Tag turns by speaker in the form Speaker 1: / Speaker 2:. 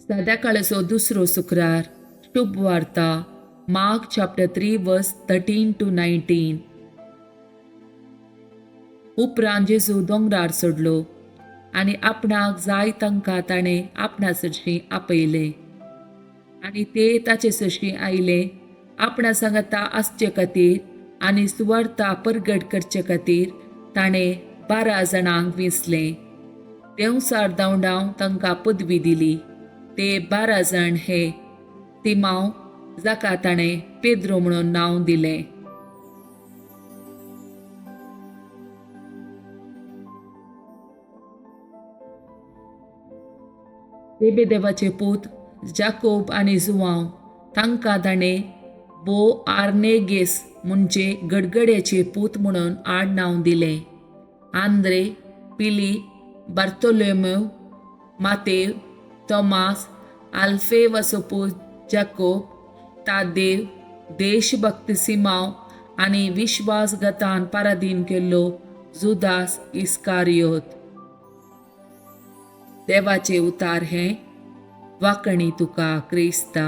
Speaker 1: सदाकाळचो दुसरो शुक्रार. शुभ वार्ता Mark chapter 3 verse 13 to 19. उपरांत जेजू दोंगरार चडलो आनी आपणाक जाय तांकां ताणें आपणा सरशीं आपयले आनी ते ताचे सरशीं आयले आपणा सांगाता आसचे खातीर आनी सुवार्ता परगट करचे खातीर ताणें 12 जाणांक विंचले. देंवचार धांवडावन तांकां पदवी दिली. ते 12 जाण हे: तिमाव, जाका ताणें पेद्रो म्हणून नांव दिलें, देबेदेवाचे पूत जाकोब आनी जुवांव, तांकां ताणें बो आर्नेगेस म्हणजे गडगड्याचे पूत म्हणून आडनांव दिलें, आंद्रे, पिली, बार्तोलोमेव, मातेव, तोमास, आल्फेवाचो पूत जाकोब, तादेव, देशभक्त सिमाव आनी विश्वासघातान पारादीन केल्लो जुदास इस्कारियोत. देवाचे उतार हें. वाकणी तुका क्रिस्ता.